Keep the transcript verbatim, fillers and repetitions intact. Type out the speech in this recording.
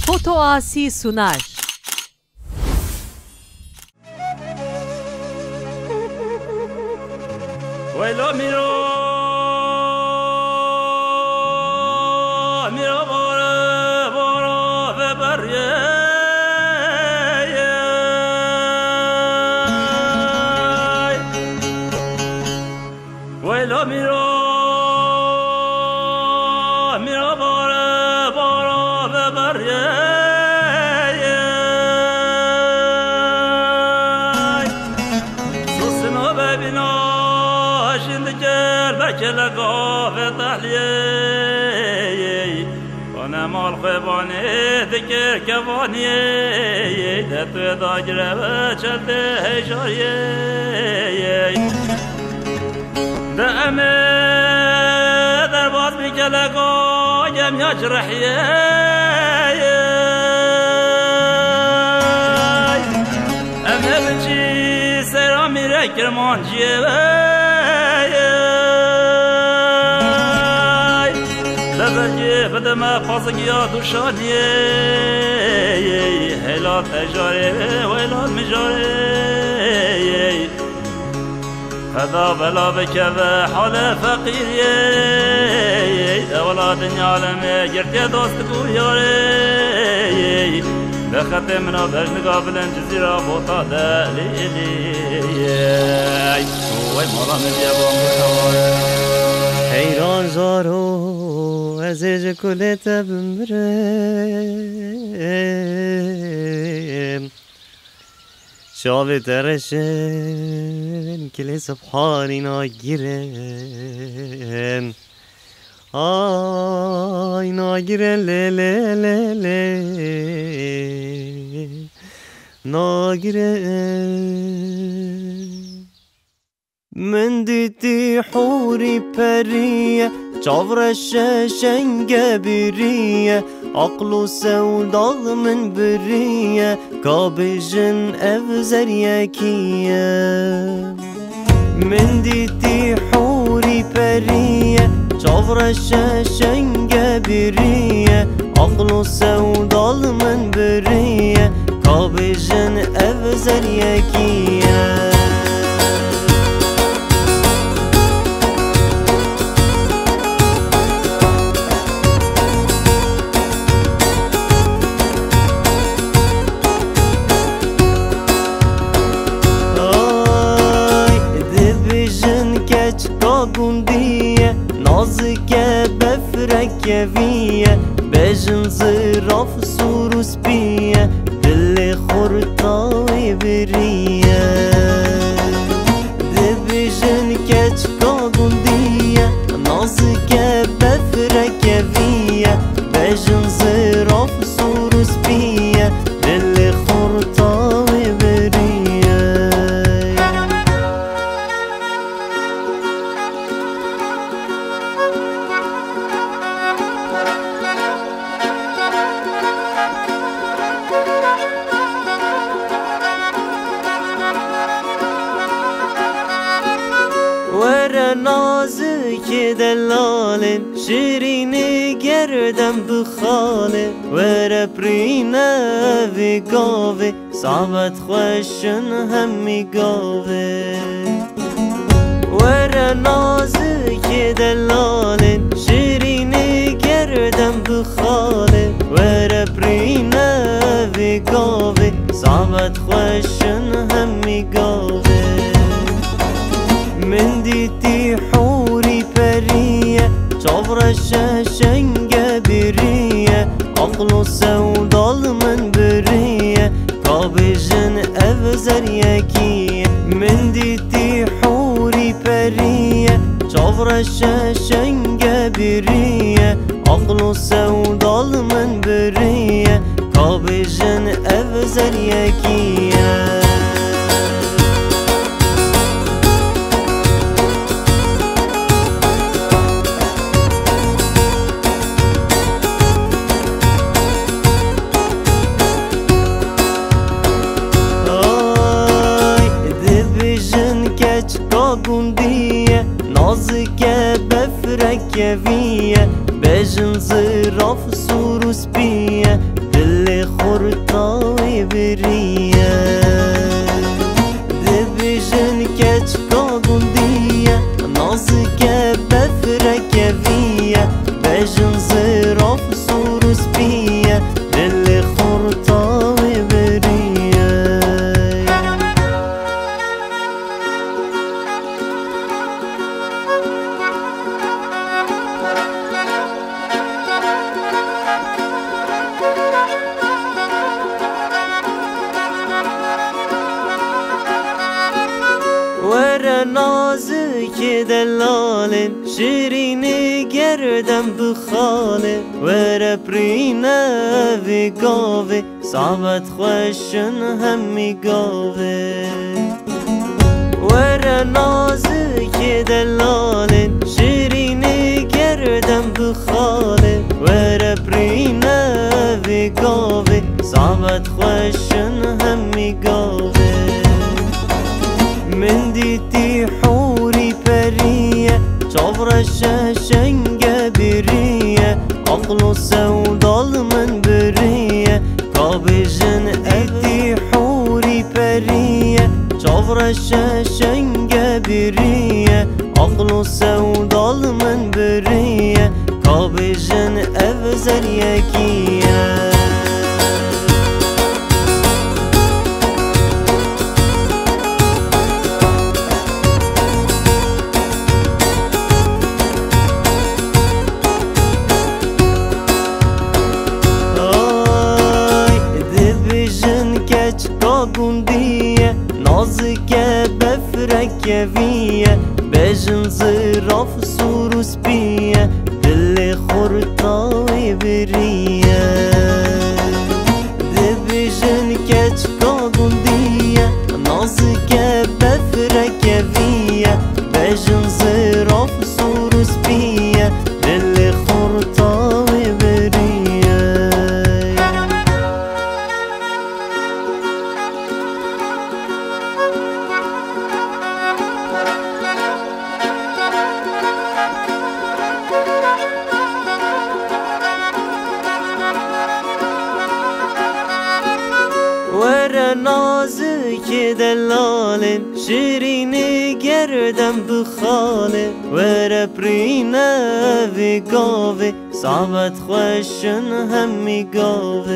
Foto Asi sunar. Weyla mîro, mîro bore, bore veberiyê. Weyla mîro, mîro bore, bore veberiyê. Sosino bebîna jin dikir be keleka ve tehliyê. Wane mal xwe vanê dikir kevaniyê. De tu dagire ve çetê heyjariyê. De em ê derbas bi keleka yem ya ci rehiyê. Em ê biçî sera mîrê kirmanciyê ve. De belkî bidime pasikiya duşaniyê. Heyla tejarê, weyla mijarê. Heda bela bikeve hale feqîriyê. De wela dinya alemê girtiye dost û yarê. De xetê min a bejniga bilind Cizîra Bota Delîliyê. Wey mala min diye bom. Heyran zaro, ez ê ji kulê te bimirim. Çavê te reşin, kilê sibhanî nagirin. Ay nagirin lê lê lê lê. Nagirin. Min dîtî hûrî perî ye, çavreşe şenge birî ye, aql û sewda li min birî ye, ka bêjin ev zeriyekî ye. Min dîtî hûrî perî ye, çavreşe şenge birî ye, aql û sewda li min birî ye. Ka bêjin ev zeriyekî ye. Ay, dibêjin keçika gundî ye, nazike befrek kevî ye, bêjin ziraf Sor û spî ye, dilê xurta wê birî ye. Dibêjin keçika gundî ye, nazike befrek kevî ye. Bêjin ziraf sor û spî ye, dilê xurta wê birî ye. Were nazikê delalê, şirînê gerdem bixalê, were pirîne vê gavê. Sabet xweşin hemî gavê. Were nazikê delalê, şirînê gerdem bixalê. Were pirîne vê gavê, sabet xweşin hemî gavê. Min dîtî hûrî perî ye, çavreşe şenge birî ye, aql û sewda li min birî ye. Ka bêjin ev zeriyekî ye. Min dîtî hûrî perî ye, çavreşe şenge birî ye, aql û sewda li min birî ye. Ka bêjin ev zeriyekî ye. Ay, dibêjin keçika gundî ye, nazike befrek kevî ye, bêjin ziraf sor û spî ye, dil Kê delalên şirînê ger dem bixalê, were pirîne vê gavê, sabet xweş in hemî gavê. Were nazikê delalên şirînê ger dem bixalê, were pirîne vê gavê, sabet xweş in hemî gavê. Min dîtî hûrî periye, çavreşe şenge biriye, aql û sewda li min biriye. Ka bêjin ev dî hûrî periye, çavreşe şenge biriye, aql û sewda li min biriye. Ka bêjin ev zeriyekî ye. Ay, dibêjin keçika gundî ye, nazike befre kevî ye, bêjin ziraf sor û spî ye, dilê xurta wê biriye. Dibêjin keçika gundî ye, nazike befre kevî ye, bêjin ziraf sor û spî ye, dilê xurta wê biriye. Were nazikê delalên şirînê ger dem bixalê, were pirîne vê gavê, sabet xweş in hemî gavê.